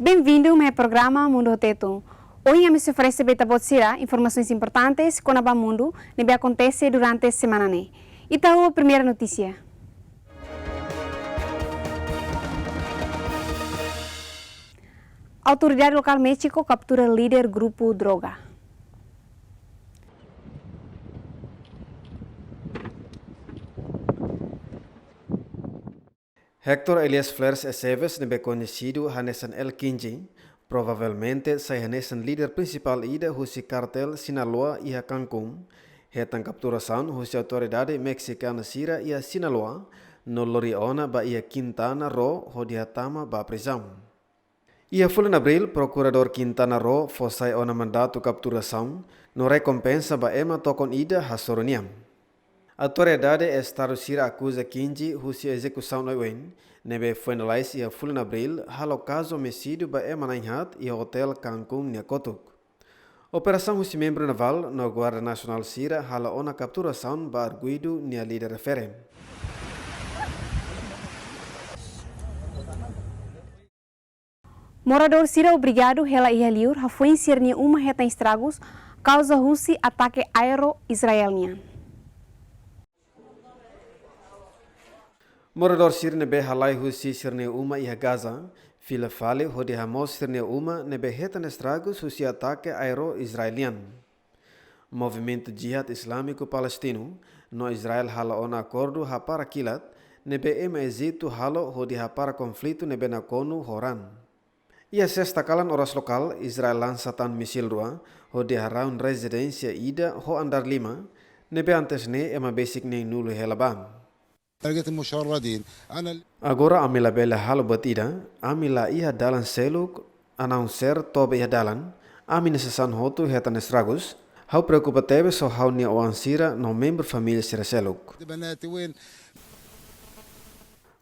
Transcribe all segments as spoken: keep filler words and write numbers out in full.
Bem-vindo mai programa Mundu ho Tetun. Ohin ami sei oferese ba ita-boot sira informasaun importante kona-ba mundu ne'ebé akontese durante semana ne'e. Ita ho primeira notísia. Autoridade lokál Méxiku kaptura líder grupu droga. Hector Elias Flores Esteves, ne'ebé koñesidu hanesan El Kinji, provavelmente sai hanesan líder prinsipál ida husi kartél Sinaloa iha Cancún, hetan kapturasaun husi autoridade meksikana sira iha Sinaloa, no lori ona ba iha Quintana Roo hodi hatama ba prizaun. Iha fulan Abríl, Prokuradór Quintana Roo fó sai ona mandatu kapturasaun no rekompensa ba ema tokon ida hasoru nia. Autoridade estadu sira akuza Kinji husi ezekusaun oioin, ne'ebé finaliza iha fulan Abríl, halo kazu omisídiu ba ema na'in-haat iha otél Cancún nia kotuk. Operasaun husi membru navál no Guarda Nasionál sira halo ona kapturasaun ba arguidu nia líder refere. Moradór sira obrigadu hela iha liur hafoin sira-nia uma hetan estragus kauza husi atake aéreu Israel nian. Moradór sira ne'ebé halai husi sira-nia uma iha Gaza fila fali hodi hamoos sira-nia uma ne'ebé hetan estragus husi atake aéreu Israel nian. Movimentu Jihad Islamiku Palestinu no Israel halo ona akordu hapara kilat ne'ebé ema Ejitu halo hodi hapara konflitu ne'ebé nakonu ho raan. Iha Sesta kalan oras lokál, Israel lansa tan misil rua hodi harahun rezidénsia ida ho andár lima, ne'ebé antes ne'e ema besik neen-nulu hela ba. درجة المشردين. أنا Agora ami labele halo buat ida, ami la iha dalan seluk, a não ser toba iha dalan, ami-nia sasán hotu hetan estragus, ha'u preokupa tebes ho ha'u-nia oan sira no membru família sira seluk. بناتي وين؟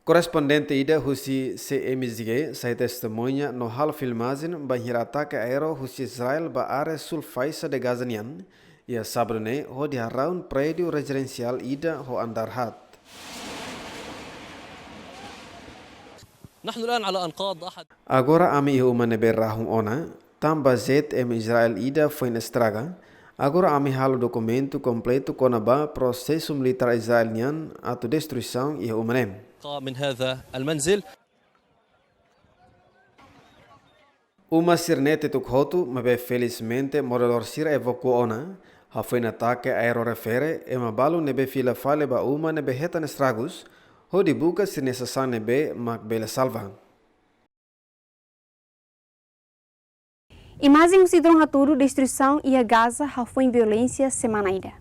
Korrespondente ida husi C M Z G sai testemuña no halo filmajen bainhira atake aéreu husi Israel ba área súl faixa de Gaza nian, iha sábadu ne'e hodi harahun prédiu rezidensiál ida ho andár haat. نحن الآن على أنقاض أحد Agora ami iha uma ne'ebé rahun ona, tanba jet ema Israel ida foin estraga. Agora ami halo dokumentu kompletu kona-ba prosesu militár Israel nian atu destruisaun iha uma ne'e. من هذا المنزل. Uma sira-ne'e tetuk hotu, maibé felizmente moradór sira evakua ona, hafoin atake aéreu refere, ema balu ne'ebé fila fali ba uma ne'ebé hetan estragus, hodi buka sira-nia sasán ne'ebé mak bele salva. Imajen husi drone hatudu destruisaun iha Gaza hafoin violénsia semana ida.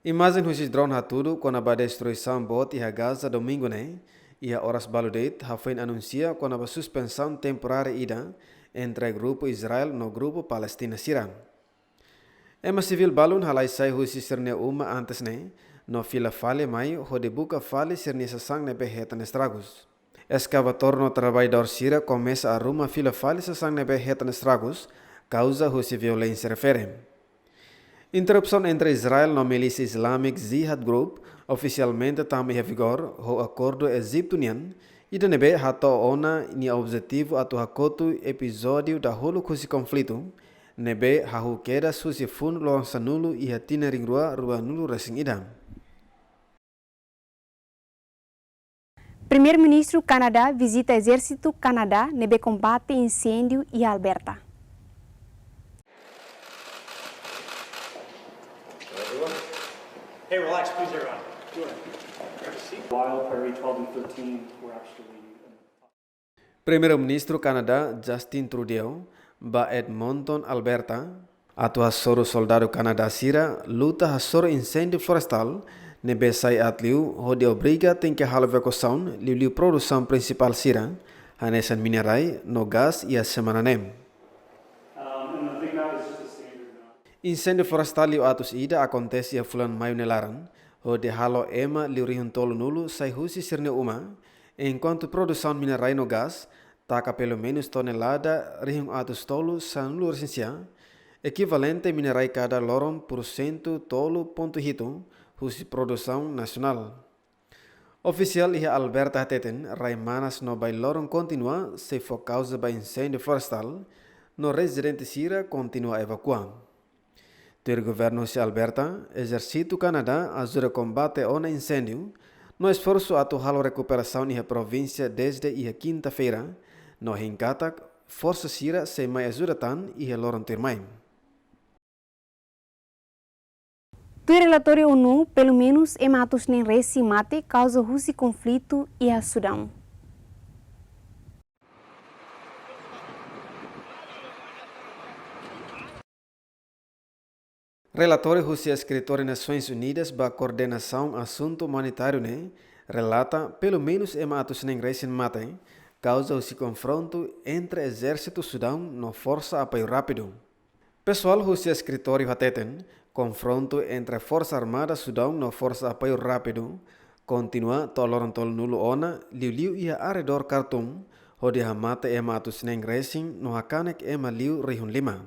Imajen husi drone hatudu kona-ba destruisaun boot iha Gaza domingu ne'e, iha oras balu de'it, hafoin anunsia kona-ba suspensaun temporária ida entre grupu Israel no grupu Palestina sira. Ema sivíl balun halai sai husi sira-nia uma antes ne'e, no fila fali mai hodi buka fali sira-nia sasán ne'ebé hetan estragus. Eskavadór no traballadór sira komesa arruma fila fali sasán ne'ebé hetan estragus, kauza husi violénsia refere. Interrupsaun entre Israel no milísia Islamic Jihad Group ofisialmente tama iha vigór ho akordu Ejitu nian, ida ne'ebé hato'o ona nia objetivu atu hakotu epizódiu dahuluk husi konflitu, ne'ebé hahú kedas husi funu loron sanulu iha tinan rihun rua ruanulu resin ida. Primeiru-Ministru Kanadá vizita ezérsitu Kanadá ne'ebé kombate inséndiu iha Alberta. Hey, relax, please, everyone. Go ahead. Grab a seat. While Prairie twelve and thirteen were actually Primeiru-Ministru Kanadá Justin Trudeau ba Edmonton, Alberta, atu hasoru soldadu Kanadá sira luta hasoru inséndiu florestál ne'ebé sai aat liu hodi obriga tenke halo evakuasaun liuliu produsaun prinsipál sira, hanesan minerai no gás iha semana ne'e. Inséndiu florestál liu atus ida akontese iha fulan Maiu nia laran, hodi halo ema liu rihun tolunulu sai husi sira-nia uma, enkuantu produsaun minerai no gás taka pelumenus tonelada rihun atus tolu sanulu resin sia, ekivalente minerai kada loron pursentu tolu pontu hitu husi produsaun nasionál. Ofisiál iha Alberta hateten, rai manas no bailorong kontinua sei fó kauza ba inséndiu florestál, no rezidente sira kontinua evakua. Tuir governu husi Alberta, Ezérsitu Kanadá ajuda kombate ona inséndiu, no esforsu atu halo rekuperasaun iha provínsia dezde iha kinta-feira, no hein katak forsa sira sei mai ajuda tan iha loron tuirmai. Tuir relatóriu ONU, pelumenus ema atus neen resin mate kauza husi konflitu iha Sudaun. Relatóriu husi Eskritóriu Nasoins Unidas ba Koordenasaun Asuntu Umanitáriu ne'e relata pelumenus ema atus neen resin mate kauza husi konfrontu entre ezérsitu Sudaun no forsa apoiu rápidu. Pesoál husi eskritóriu hateten, konfrontu entre Forsa Armada Sudaun no forsa apoiu rápidu kontinua to'o loron tolunulu ona, liuliu iha arredór Khartoum, hodi hamate ema atus neen resin no hakanek ema liu rihun lima.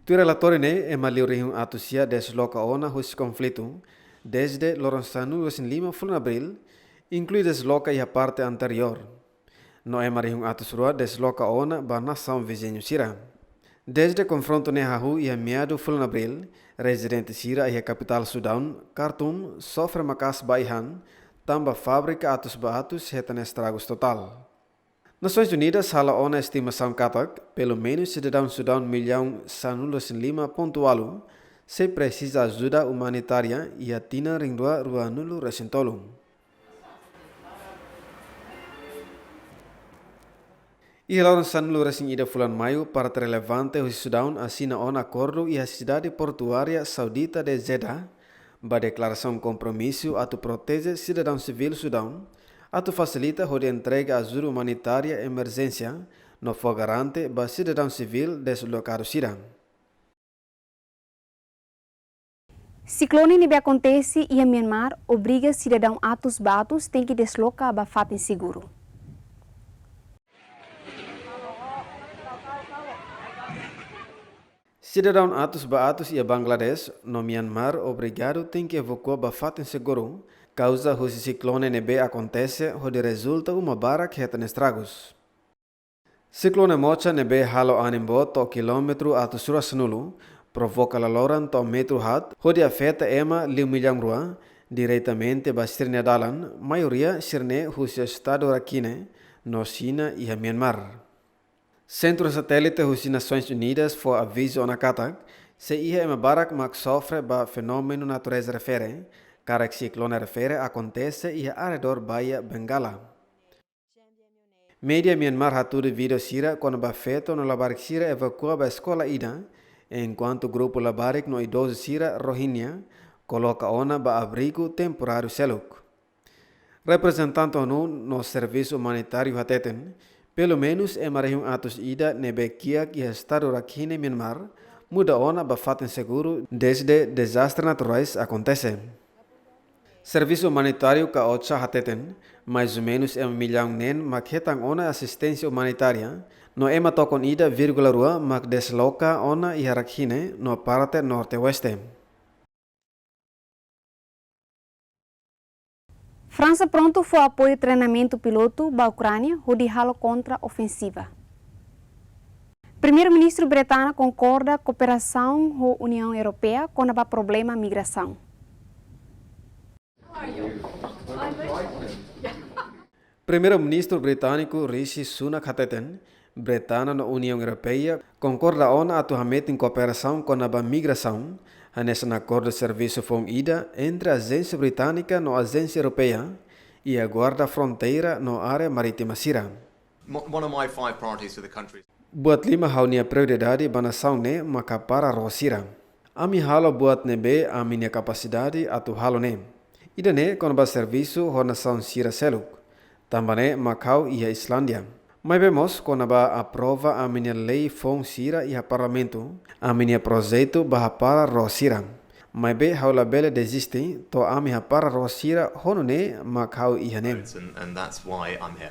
Tuir relatóriu ne'e, ema liu rihun atus sia desloka ona husi konflitu dezde loron sanulu-resin-lima fulan Abríl, inklui desloka iha parte interiór. No ema rihun atus rua desloka ona ba nasaun viziñu sira. Dezde konfrontu ne'e hahú iha meadu fulan Abríl, rezidente sira iha kapitál Sudaun, Khartoum, sofre maka'as ba ai-han, tanba fábrika atus ba atus hetan estragus totál. Nasoins Unidas halo ona estimasaun katak, pelumenus sidadaun Sudaun millaun sanulu-resin-lima pontu ualu sei presiza ajuda umanitária iha tinan rihun rua ruanulu-resin-tolu. Iha loron sanulu-resin-ida fulan Maiu, parte relevante husi Sudaun asina ona akordu iha sidade portuária saudita de Jeddah, ba deklarasaun kompromisu atu proteje sidadaun sivíl Sudaun, atu fasilita hodi entrega ajuda umanitária emerjénsia, no fó garante ba sidadaun sivíl deslokadu sira. Siklone ne'ebé akontese iha Myanmar obriga sidadaun atus ba atus tenke desloka ba fatin seguru. Sidadaun atus ba atus iha Bangladesh no Myanmar obrigadu tenke evakua ba fatin seguru, kauza husi siklone ne'ebé akontese hodi rezulta uma barak hetan estragus. Siklone Mocha ne'ebé halo anin boot to'o kilómetru atus rua sanulu, provoka laloran to'o metru haat, hodi afeta ema liu millaun rua, diretamente ba sira-nia dalan, maioria sira-ne'e husi estadu Rakhine, no Xina iha Myanmar. Sentru satélite husi Nasoins Unidas fó avizu ona katak, sei iha ema barak mak sofre ba fenómenu natureza refere, karik siklone refere akontese iha arredór baía Bengala. Média Myanmar hatudu vídeo sira kona-ba feto no labarik sira evakua ba eskola ida, enkuantu grupu labarik no idozu sira Rohingya koloka ona ba abrigu temporáriu seluk. Reprezentante ONU no servisu umanitáriu hateten, pelumenus ema rihun atus ida ne'ebé kiak iha estadu Rakhine, Myanmar, muda ona ba fatin seguru dezde dezastre naturais akontese. Servisu umanitáriu ka OCHA hateten, maizumenus ema millaun neen mak hetan ona asisténsia umanitária, no ema tokon ida vírgula rua mak desloka ona iha Rakhine no parte norte-oeste. Fransa prontu fó apoiu treinamentu pilotu ba Ukránia hodi halo kontra-ofensiva. Primeiru-Ministru Britania konkorda kooperasaun ho Uniaun Europeia kona-ba problema migrasaun. Primeiru-Ministru britániku Rishi Sunak hateten, Britania no Uniaun Europeia konkorda ona atu hametin kooperasaun kona-ba migrasaun, hanesan akordu servisu foun ida entre ajénsia británika no ajénsia europeia iha guarda fronteira no área marítima sira. Mo-, one of my five priorities for the country. Buat lima ha'u-nia prioridade ba nasaun ne'e maka hapara ró sira. Ami halo buat ne'ebé ami-nia kapasidade atu halo ne'e. Ida-ne'e kona-ba servisu ho nasaun sira seluk. Tanba ne'e mak ha'u iha Islándia. Maibé mós kona-ba aprova ami-nia lei foun sira iha parlamentu, ami-nia projetu ba hapara ró sira. Maibé ha'u labele deziste, to'o ami hapara ró sira, ho nune'e mak ha'u iha ne'e. And, and that's why I'm here.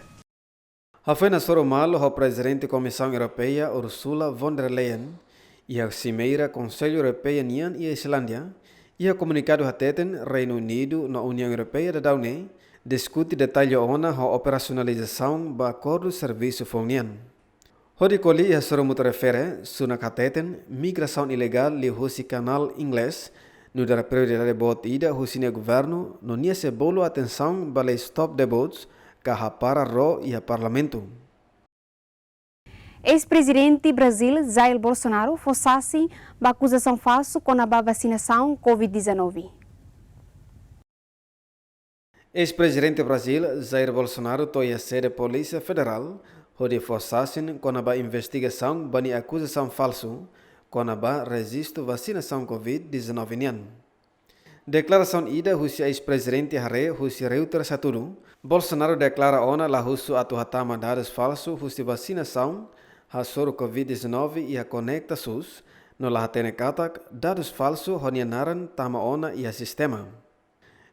Hafoin hasoru malu ho Prezidente Komisaun Europeia Ursula von der Leyen, iha simeira Konsellu Europeia nian iha Islándia, Iha komunikadu hateten, Reinu Unidu no Uniaun Europeia daudaun ne'e diskute detalle ona ho operasionalizasaun ba akordu servisu foun nian. Hodi ko'alia iha sorumutu refere, Sunak hateten migrasaun ilegál liuhusi Kanál Inglés nu'udar prioridade boot ida husi nia governu, no nia sei bolu atensaun ba lei Stop the Boats ka hapara ró iha Parlamentu. Eis-prezidente Brazil, Jair Bolsonaro, fó sasin ba akuzasaun falsu kona-ba vasinasaun covid dezanove. Eis-prezidente Brazil, Jair Bolsonaro, to'o iha sede Polísia Federál hodi fó sasin kona-ba investigasaun ba nia akuzasaun falsu kona-ba rejistu vasinasaun covid dezanove nian. Deklarasaun ida husi eis-prezidente haree husi Reuters hatudu, Bolsonaro deklara ona la husu atu hatama dadus falsu husi vasinasaun hasoru covid dezanove iha Konekta sus, no la hatene katak dadus falsu ho nia naran tama ona iha sistema.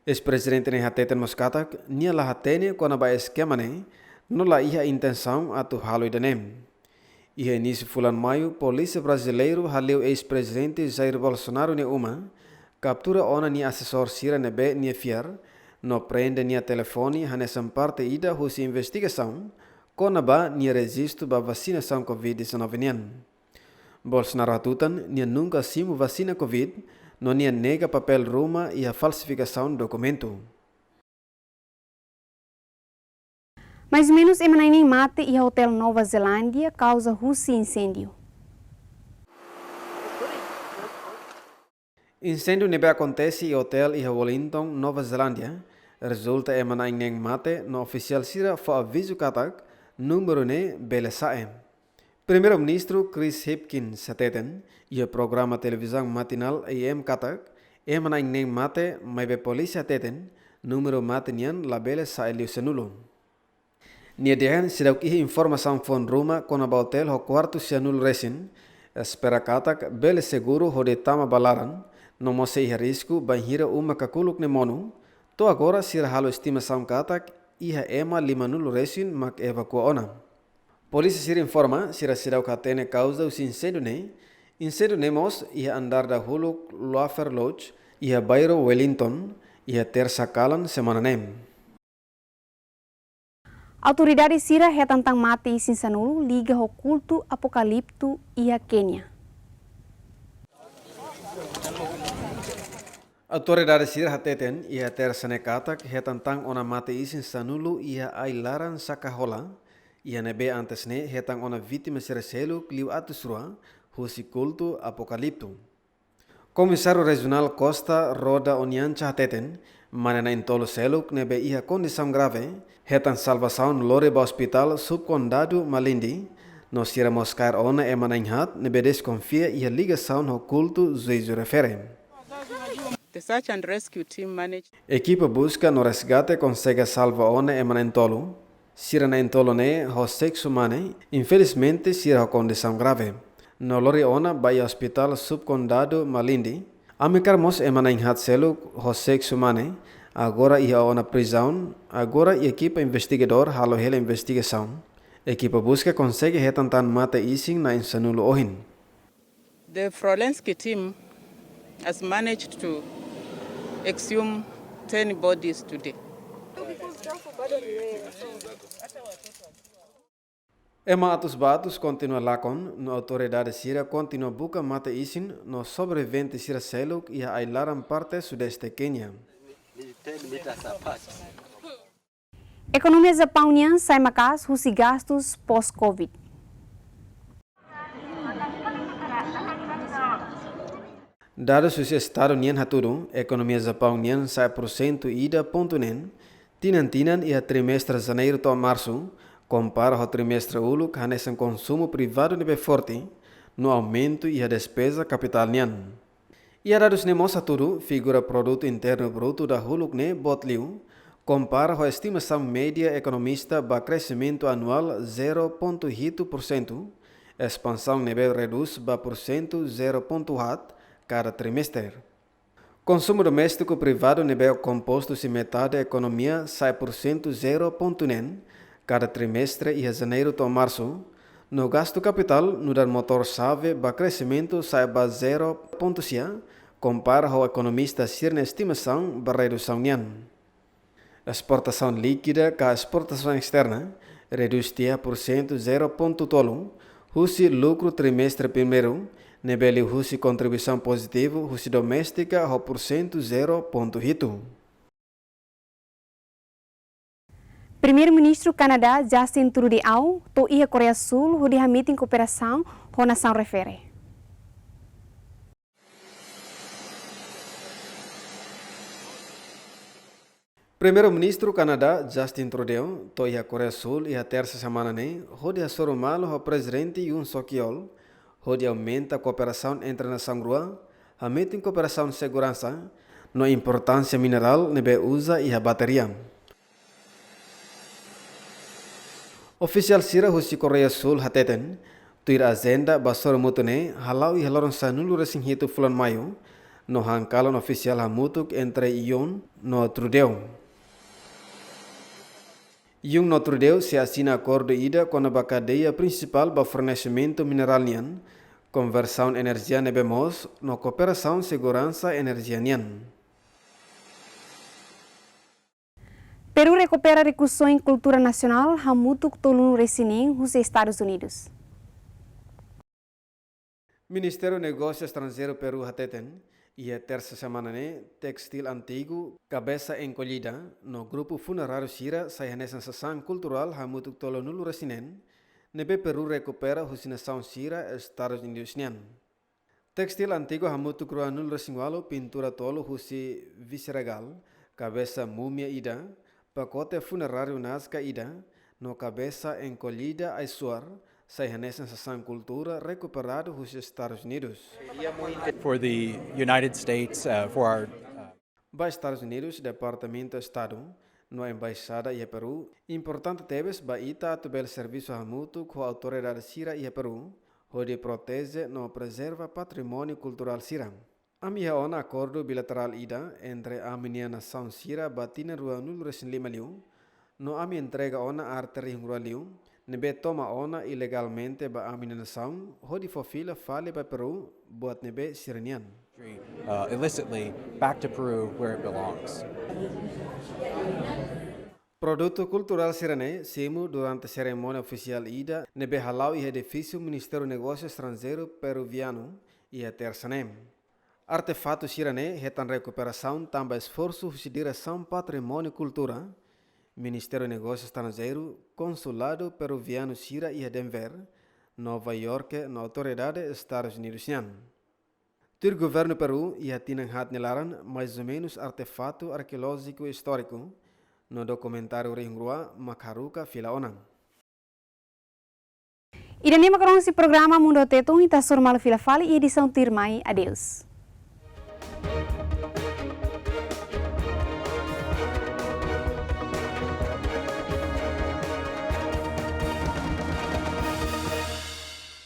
Eis-prezidente ne'e hateten mós katak nia la hatene kona-ba eskema ne'e, no la iha intensaun atu halo ida-ne'e. Iha inísiu fulan Maiu, polísia brasileiru hale'u eis-prezidente Jair Bolsonaro nia uma, kaptura ona nia asesór sira ne'ebé nia fiar, no prende nia telefone hanesan parte ida husi investigasaun kona-ba nia rejistu ba vasinasaun covid dezanove nian. Bolsonaro hatutan nia nunka simu vasina covid, no nia nega papél ruma iha falsifikasaun dokumentu. Mais ou menus ema na'in-neen mate iha hotel Nova Zelándia kauza husi inséndiu. Inséndiu ne'ebé akontese iha hotel iha Wellington, Nova Zelándia, rezulta ema na'in-neen mate, no ofisiál sira fó avizu katak númeru ne'e bele sa'e. Primeiru-Ministru Chris Hipkins hateten iha programa televizaun matinál A M katak ema na'in-neen mate, maibé polísia hateten númeru mate nian labele sa'e liu sanulu. Nia dehan seidauk iha informasaun foun ruma kona-ba hotel ho kuartu sianulu resin, espera katak bele seguru hodi tama ba laran, no mós sei iha risku bainhira uma kakuluk ne'e monu, to'o agora sira halo estimasaun katak iha ema limanulu resin mak evakua ona. Polísia sira informa sira seidauk hatene kauza husi inséndiu ne'e. Inséndiu ne'e mós iha andár dahuluk Loafer Lodge, iha bairru Wellington, iha tersa kalan semana ne'e. Autoridade sira hetan tan mate isin sanulu liga ho kultu apokaliptu iha Kénia. Autoridade sira hateten iha tersa ne'e katak hetan tan ona mate isin sanulu iha ai-laran Sakahola, iha ne'ebé antes ne'e hetan ona vítima sira seluk liu atus rua husi kultu apokaliptu. Komisáriu Rejionál Costa, Rhoda Onyancha hateten, mane na'in-tolu seluk ne'ebé iha kondisaun grave hetan salvasaun lori ba Ospitál Subkondadu Malindi, no sira mós kaer ona ema na'in-haat ne'ebé deskonfia iha ligasaun ho kultu juízu refere. The search and rescue team managed. Ekipa buska no resgate konsege salva ona ema na'in-tolu. Sira na'in-tolu ne'e ho seksu mane, infelizmente sira ho kondisaun grave. No lori ona ba iha Ospitál Subkondadu Malindi. Ami kaer mós ema na'in-haat seluk ho seksu mane, agora iha ona prizaun, agora ekipa investigadór halo hela investigasaun. Ekipa buska konsege hetan tan mate isin na'in sanulu ohin. The Frolensky team has managed to exhume ten bodies today. Ema atus ba atus kontinua lakon, no autoridade sira kontinua buka mate isin no sobrevivente sira seluk iha ai-laran parte sudeste Kénia. Ekonomia Japaun nian sai maka'as husi gastus pós-covid. Dadus husi Estadu nian hatudu, ekonomia Japaun nian sa'e pursentu ida pontu neen, tinan-tinan iha trimestre Janeiru to'o Marsu, kompara ho trimestre uluk hanesan konsumu privadu ne'ebé forte, no aumentu iha despeza kapitál nian. Iha dadus ne'e mós hatudu, figura Produtu Internu Brutu dahuluk ne'e boot liu, kompara ho estimasaun média ekonomista ba kreximentu anuál zero pontu hitu pursentu, espansaun ne'ebé redús ba pursentu zero pontu haat kada trimestre. Konsumu doméstiku privadu ne'ebé kompostu husi metade ekonomia sa'e pursentu zero pontu neen kada trimestre iha Janeiru to'o Marsu, no gastu kapitál nu'udar motór xave ba kreximentu sa'e ba zero pontu sia kompara ho ekonomista sira-nia estimasaun ba redusaun nian. Esportasaun líkida ka esportasaun esterna redús tiha pursentu zero pontu tolu husi lukru trimestre primeiru, ne'ebé liuhusi kontribuisaun pozitivu husi doméstika ho pursentu zero pontu hitu. Primeiru-Ministru Kanadá Justin Trudeau to'o iha Koreia Súl hodi hametin kooperasaun ho nasaun refere. Primeiru-Ministru Kanadá Justin Trudeau to'o iha Koreia Súl iha tersa semana ne'e hodi hasoru malu ho Prezidente Yoon Suk Yeol hodi aumenta kooperasaun entre nasaun rua, hametin kooperasaun seguransa no importánsia minerál ne'ebé uza iha bateria. Ofisiál sira husi Koreia Súl hateten, tuir ajenda ba soru mútuo ne'e hala'o iha loron sanulu-resin-hitu fulan Maiu, no han-kalan ofisiál hamutuk entre Yoon no Trudeau. Yoon no Trudeau sei asina akordu ida kona-ba kadeia prinsipál ba fornesimentu minerál nian, konversaun enerjia ne'ebé moos no kooperasaun seguransa enerjia nian. Peru rekupera rikusoin kultura nasionál hamutuk tolunulu-resin-neen husi Estadus Unidus. Ministériu Negósiu Estranjeiru Peru hateten, iha tersa semana ne'e, testíl antigu, kabesa enkollida, no grupu funeráriu sira sai hanesan sasán kulturál hamutuk tolunulu-resin-neen, ne'ebé Peru rekupera husi nasaun sira Estadus Unidus nian. Testíl antigu hamutuk ruanulu-resin-ualu, pintura tolu husi Viseregal, kabesa múmia ida, pakote funeráriu Nazca ida, no kabesa enkollida ai-suar, sai hanesan sasán kultura rekuperadu husi Estadus Unidus. For the United States, uh, for our, uh, Ba Estadus Unidus, Departamentu Estadu, no Embaixada iha Peru, importante tebes ba ita atu bele servisu hamutuk ho autoridade sira iha Peru, hodi proteje no prezerva patrimóniu kulturál sira. Ami iha ona akordu bilaterál ida entre ami-nia nasaun sira ba tinan ruanulu-resin-lima liu, no ami entrega ona arte rihun rua liu, ne'ebé toma ona ilegalmente ba ami-nia nasaun, hodi fó fila fali ba Peru, buat ne'ebé sira-nian. Uh, illicitly back to Peru where it belongs. Produtu kulturál sira-ne'e simu durante serimónia ofisiál ida ne'ebé hala'o iha edifísiu Ministériu Negósiu Estranjeiru Peruvianu iha tersa ne'e. Artefatu sira-ne'e hetan rekuperasaun tanba esforsu husi Diresaun Patrimóniu Kultura, Ministériu Negósiu Estranjeiru, Konsuladu Peruvianu sira iha Denver, Nova Iorke, no autoridade Estadus Unidus nian. Tuir Governu Peru, iha tinan haat nia laran, mais ou menus artefatu arkeolójiku istóriku no dokumentáriu rihun rua mak haruka fila ona. Ida-ne'e mak kronolojia programa Mundu Tetun, ita hasoru malu fila fali iha edisaun tuirmai. Adeus.